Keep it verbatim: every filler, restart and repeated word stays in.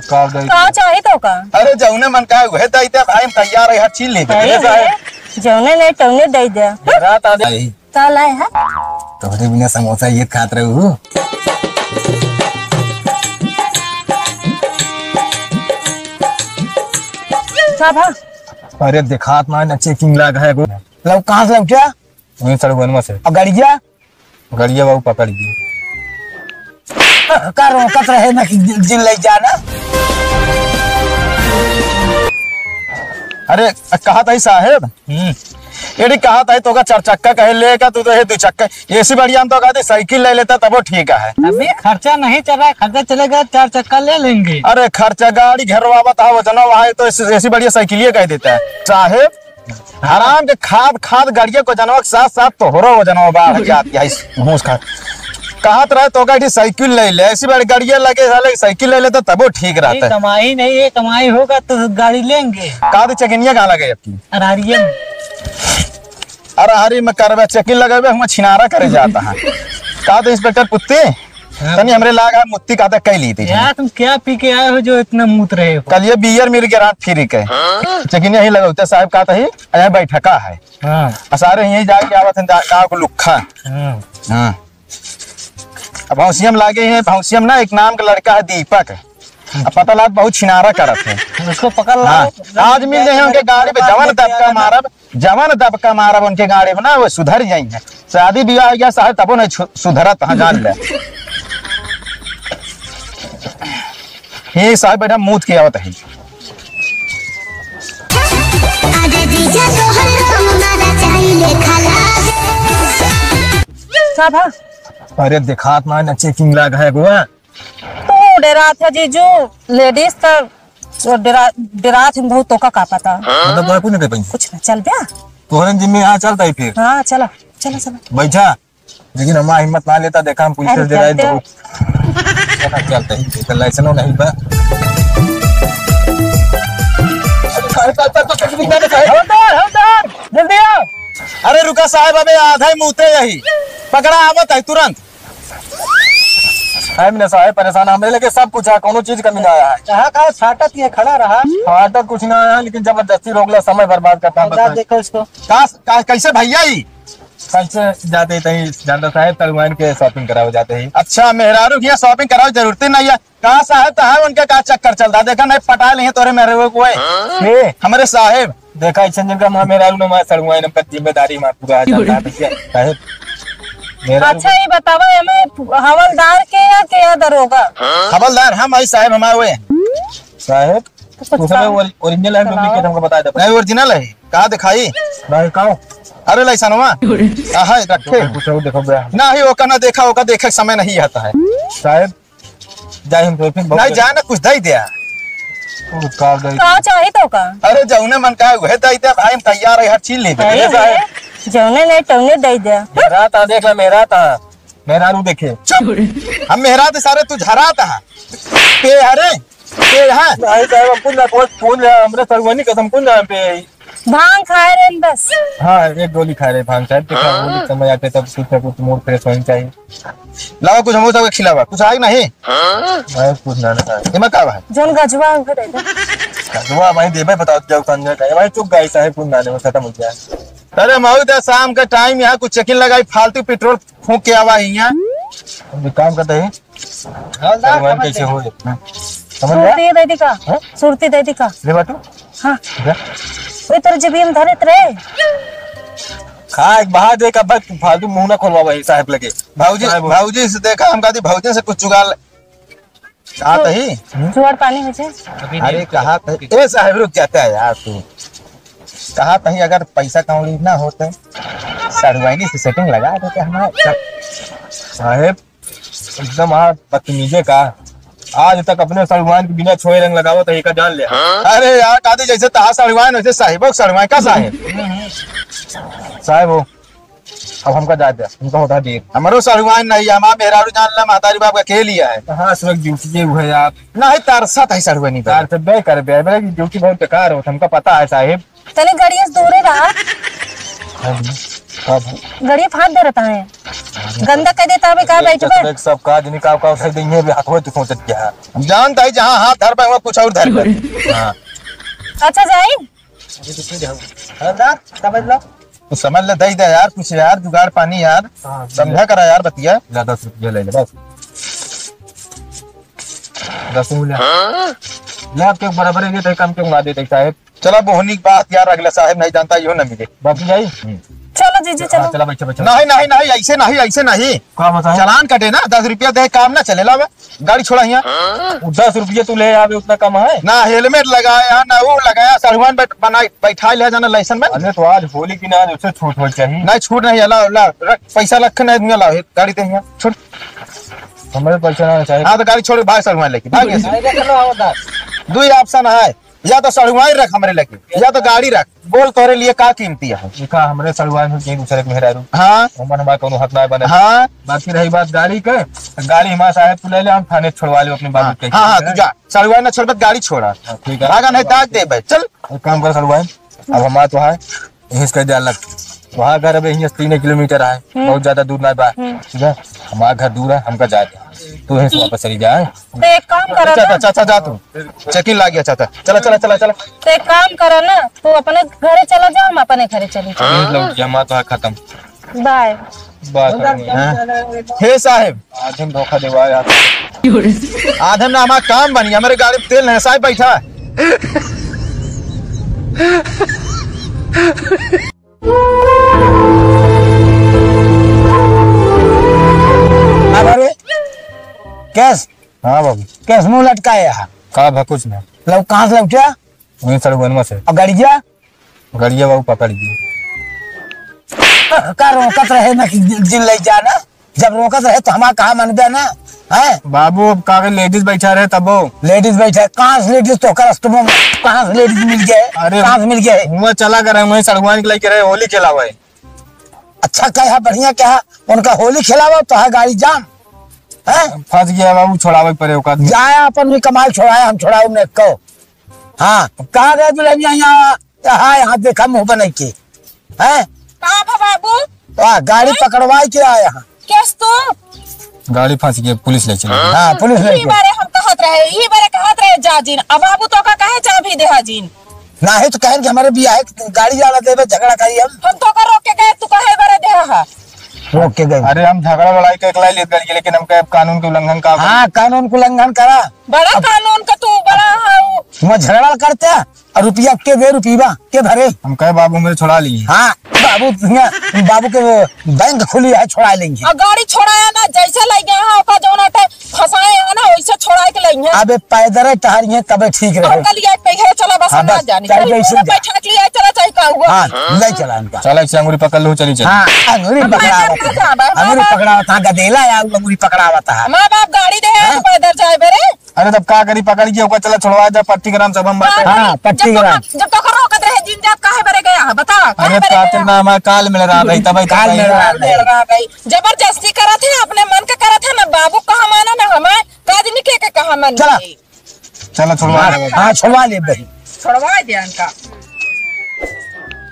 का दे? का चाही तोका? अरे, जौने मन का उहे दे दे भाई, हम तैयार है हर चीज लेके। सही है, जौने नहीं तौने दे दे। रात आ दे। का लाए है? तोहरे बिना समोसा ये खात रहू। का भा? अरे, देखात ना, ना checking लाग है एगो। लव कहाँ से लव क्या? वहीं सड़ुआनवा से। और गड़िया? गड़िया बाबू पकड़ गई। का रोकत रहे ना कि जिन ले जाना। अरे, कहत ही साहेब। हम्म। एड़ी कहत ही तोका चार चक्का कहे लेगा, तू तो है दो चक्का। एसी बढ़िया हम तो कहते साइकिल ले लेता तबो ठीक है। अभी खर्चा नहीं चल रहा है, खर्चा चलेगा चार चक्का ले लेंगे। अरे खर्चा गाड़ी घेरवावत है, वजनो वहाँ तो एसी बढ़िया साइकिलिए कह देता है। साहेब, हराम के खाद खाद गड़िया को जनवा के साथ साथ तोहरो वजनवा बढ़ जात है, घूस खा। कहत रहे तोका एक साइकिल ले ले, एसी बड़ी गड़िया लगे साले साइकिल ले ले तो तबो ठीक रहता है। कमाई नहीं है, कमाई होगा तो गाड़ी लेंगे। का दे चेकिनिया कहाँ लगे आपकी? अरहरिया में। अरहरी में करबे चेकिन लगेबे, हम छिनारा करे जाता है। का दे इंस्पेक्टर पुत्ती? हाँ। तनी हमरे लाग है मुत्ती का तक कह ली थी। यार तुम क्या पी के आए हो जो इतना मूत रहे हो? कल ये बियर मिल गया रात फिर के। चेकिन यही लगौते साहेब का तही, यहाँ बैठका है। हाँ। आ सारे यहीं जाके आवत हैं जा-, गाँव को लुक्खा। हाँ। हाँ। अब भौसियम लागे हैं, भौसियम ना एक नाम का लड़का है दीपक। अब पता लाग बहुत छिनारा करत है। उसको पकड़ ला। हाँ। आज मिल जाए उनके गाड़ी पे, जवन दबका मारब, जवन दबका मारब उनके गाड़ी में ना, वो सुधर जाई है। शादी ब्याह हो गया साहब, तबो नहीं छु-, सुधरत, हाँ, जान ले। ये साहब बैठा मूत के आवत है। आजा जीजा तोहर रंग मारा चाही लेखा लागे। का भा? अरे देखात ना, ना चेकिंग लाग है गोवा। तू डेरात है जीजू, लेडीज तो डेरा-, डेरात है बहुत, तोका का पता। मतलब तोरा कुछ नहीं कर पाई। कुछ ना, चल बे। तोहरे जिम्मे यहाँ चलता ही फिर। हाँ, चला, चला, चला। बैठा। लेकिन हमारा हिम्मत ना लेता, देखा हम पुलिस अरे से डराए चलते हो। बहुत। चलते ही, तो लाइसेंस नहीं बा। हवलदार, हवलदार, जल्दी आओ। अरे रुका साहब, अबे आधा ही मुँहते यही। पकड़ा आवत है तुरंत। है मेरे साहब परेशान, हमरे लगे सब कुछ है, कोनो चीज कमी ना आया है। कहाँ, कहाँ फाटत ये खड़ा रहा? फाटत कुछ ना आया, लेकिन जबरदस्ती रोक लिया, समय बर्बाद करता है, बता। देखो इसको। का, का, कैसे भैया ही? कैसे जाते तहीं जानता साहेब, सड़ुआइन के shopping करावे जाते ही। अच्छा, मेहरारू के यहाँ shopping करावे जरूरत ही नहीं है। का साहेब, तो है उनके का चक्कर चलता? देखा नहीं, पटा लिए तोरे मेहरारू को है। के? हमरे साहेब। देखा, ऐसे जिनका माँ मेहरारू ने माँ सड़ुआइन, हमका जिम्मेदारी माँ पूरा आ जाता है, भैया, साहेब। मेहरारू अच्छा, ये बतावा, एमे हवलदार के या के या दरोगा? हवलदार हम आई साहेब, हमारे हुए। साहेब, तो कुछ उसमें काम ओरि-, original है, duplicate हमको बता दे। नहीं, original है। कहाँ दिखाई? भाई, कहाँ? अरे, लाइसेंसवा। कहाँ है? रखे। कुछ और देखो बे। नहीं, ओका ना देखा, ओका देखे के समय नहीं आता है। साहेब, जाए हम तो फिर बहुत नहीं, जाए ना, कुछ दे दे। ओ, का दे? का चाही तोका? अरे, जौने मन का है, वह दे दे भाई, हम तैयार है हर चीज लेके। सही है, जौने नहीं, तौने दे दे। मेहरारू ता देख ला, मेहरारू ता। मेहरारू देखे। चुप। हम मेहरारू ता सारे, तू झरात है। पे, अरे, पे है। नहीं साहब, हम कुछ ना, बहुत फोन है, हमरे सड़ुआइन कसम कुछ ना पे। भांग खाए रहे बस। हाँ, एक गोली खाए रहे भांग साहब, देखा, हाँ। वो समय आते तब कुछ ना कुछ mood fresh होना चाहिए। लावा कुछ हमको सबके खिलावा, कुछ आए नहीं? हाँ। भाई कुछ ना, ना खाए। एमा का भाई? जौन गजवा है, उहे दे दे। गजवा भाई देबे, बताओ क्या संजय का? भाई चुप गई साहब, कुछ ना ले, खत्म हो गया। अरे मऊ दा, शाम का time यहाँ कुछ checking लगाई, फालतू petrol फूंक के आवा ही यहाँ। हम एक काम करते हैं, हवलदार, भगवान समझ कैसे गए। हो इतना? समझ गया? सुरती दे दी का? हाँ? सुरती दे दी का? ले बाटू। हाँ। जा। ओए, तोर जेबिया में धरे रे। खा, एक बाहर दे का, बस फालतू मुंह ना खोलवा भाई साहब लगे। भौजी, साहब। भौजी से देखा, हम कहती भौजी से कुछ जुगाड़ आत ही? जुगाड़ पानी हो जाए। अरे, कहा था, ए साहब, रुक जाता है यार तू। कहा था, अगर पैसा कौड़ी ना होता, सड़ुआइनी से setting लगा देते हमारे। साहेब, एकदम आप बदतमीजे का। आज तक अपने सड़ुआइन के बिना छोए रंग लगावत है, एका जान ले। अरे यार, दादी, जैसे तहा सड़ुआइन, वैसे साहिबो के सड़ुआइन का साहेब? साहेब हो, अब हमका जाए दे, हमका होता है देर। हमरो सड़ुआइन नहीं है, हमार मेहरारू जान ला, महतारी बाप का के लिया है। हाँ, सुबह duty ये हुआ है आप। नहीं, तरसत है सड़ुआइनी पे। तार से बे कर बे, मेरा duty बहुत बेकार हो, हमका पता है साहेब। तनी गड़िया से दूरे रहा। हाँ जी। का भाई? गड़िया फाड़ दे रहता है। अरे गंदा कर देता है, का अरे बैठ बे? सब का जनी का, का उठाई देंगे, अभी हाथों तो सोचत क्या है? हम जानता है जहाँ हाथ धर पाए, वहाँ कुछ और धर पाए। हाँ। अच्छा, जाई? अरे, तो समझ लो। तो समझ ले, दे दे यार, कुछ यार, जुगाड़ पानी यार। हाँ, समझा करा यार बतिया। ला, दस रुपया ले ले, बस। दस रुपया। ले, आपके बराबर है, ये तो कम क्यों ना देते साहेब? चला, बोहनी की बात यार, अगला साहेब नहीं जानता, यो ना मिले। बाकी जाई? हम्म। चलो जीजी, हाँ, चलो। चला, बैठो, बैठो। नहीं, नहीं, नहीं, ऐसे नहीं, ऐसे नहीं। का बताएं? चालान कटे ना, दस रुपया दे, काम ना चले, लावे। गाड़ी छोड़ा हियाँ। वो दस रुपये तू ले आवे, उतना कम है? ना हेलमेट लगाया, ना वो लगाया, सड़ुआन बैठ-, बनाई, बैठा ले जाना लाइसेंस में। अरे तो आज होली की ना, उसे छूट हो चाहिए। नहीं, छूट नहीं है, ला, ला, रख, पैसा रख, नहीं दूंगा, ला, गाड़ी दे हियाँ, छोड़। हमें पैसा ना चाहिए। हाँ, तो गाड़ी छोड़, भाग सड़ुआन लेके, भाग यहाँ से। अरे, चलो, आओ, दस। दो ही option है, या तो सड़ुआन रख हमरे लेके, या तो गाड़ी रख। बोल, तोरे लिए का कीमती है? देखा, हमरे सड़ुआन हो, कहीं दूसरे के मेहरारू। हाँ। ओमन हमार कौनो हक ना बने। हाँ। बाकी रही बात गाड़ी के, गाड़ी हमार साहेब तू ले ले, हम थाने छोड़वा ले अपने बाबू हाँ, के। हाँ, हाँ, तू जा। सड़ुआन ना छोड़बे, गाड़ी छोड़ा। हाँ, ठीक है। भागा नहीं, दाग दे भाई, चल। एक काम कर सड़ुआन, अब हमार तो है, यहीं से कर दे अलग। वहाँ घर अब यहीं से तीन किलोमीटर है, हम्म। बहुत ज्यादा दूर ना बा। हम्म। ठीक है, हमार घर दूर है, हमका जाए दे। तू यहीं से वापस चली जा। तो एक काम करा चाचा, ना। चाचा, जा तू। चेकिंग लाग गया चाचा। चला, चला, चला, चला। तो एक काम करा ना, तू अपने घरे चला जा, हम अपने घरे चली जा। यहीं लौट गया, माँ तो है खत्म। बाय। बाय। हाँ। हे साहेब। आधे में धोखा देवा यार। आधे में ना हमारा काम बनी, हमारे गाड़ी में तेल नहीं, साहेब बैठा है। अब अरे, कैस? हाँ बाबू। कैस मुंह लटकाए है? का भा कुछ ना। लव कहाँ से लौटिया? वहीं सड़ुआनवा से। और गड़िया? गड़िया बाबू पकड़ गई। का रोकत रहे ना कि जिन ले जाना? जब रोकत रहे तो हमार कहा मनबे ना, हैं? बाबू, अब का के लेडीज बैठा रहे तबो। लेडीज बैठा, कहाँ से लेडीज तो कर तुम, कहाँ से लेडीज मिल गए? अरे, कहाँ से मिल गए? हुआ चला कर रहे, वहीं सड़ुआन के लेके रहे, होली खेलावे। अच्छा क्या है, बढ़िया क्या है, उनका होली खेलावा तो है गाड़ी जाम, हैं? फंस गया बाबू, छोड़ावे पड़े ओका। जाए अपन भी कमाल छोड़ाए, हम छोड़ाओ ने को। हाँ, कहाँ गए दुल्हनिया यहाँ? हाँ, यहाँ देखा मुँह बनाई के। हैं? का भा बाबू? वाह, गाड़ी हैं? पकड़वाई के आया हाँ। केस तू? गाड़ी फंस गई, पुलिस ले चली। हाँ, पुलिस ले ई चली। बारे हम कहत रहे, ई बारे कहत रहे जा जिन। अब बाबू तो का काहे चाबी देहा जिन? नाही तो कहन कि हमारे बियाह है, गाड़ी वाला देवे, झगड़ा करी हम। हम तो का रोक के गए, तू काहे बारे देहा हा? रोक के गए। अरे हम झगड़ा लड़ाई के एकला लेत गए, लेकिन हमके अब कानून के उल्लंघन का हाँ, कानून के उल्लंघन करा। बड़ा अब कानून का तू बड़ा हाउ। वहाँ झगड़ा करते हैं। और रुपया के दे, रुपया के भरे? हम कहे बाबू मेरे छोड़ा लिए। हाँ, बाबू, बाबू के बैंक खुली है, छोड़ा लेंगे। और गाड़ी छोड़ाया ना, जैसे ले गया है, ओका जौन आटे फंसाए है ना, वैसे छोड़ा के लेंगे। अबे पैदल टहरिए तबे ठीक रहे। और कल ये पैदल चला बस हाँ, ना बस, जानी। चल, चल, जैसे पूरा जा। बैठा के लिए चला, चाहे का हुआ। हाँ, ले चला इनका। चला, इसे अंगूरी पकड़ लो, चली चल। हाँ, अंगूरी अब पकड़ावत पैदल है। जा, बाबा, अंगूरी बाबा। पकड़ावत है, गदेला या अंगूरी पकड़ावत है। माँ बाप गाड़ी दे, हाँ? पैदल जाए बेरे। अरे तब का करी, पकड़ के ओकर चला छोड़वा जा, पट्टी ग्राम सभा में बाटे। हाँ, पट्टी जब तो ग्राम। जब तो ओकर रोकत रहे, जिन जात काहे बरे गया है, बता, काहे अरे बरे कातिल गया? ना हमारे काल मिल रहा भाई, तब काल मिल रहा काल मिल रहा भाई। जबरदस्ती करत है, अपने मन के करत है, ना बाबू कहा माना, ना हमारे काजनी के, के कहा मन चला। चला छोड़वा हाँ, ले। हाँ, छोड़वा ले भाई। छोड़वा दे इनका।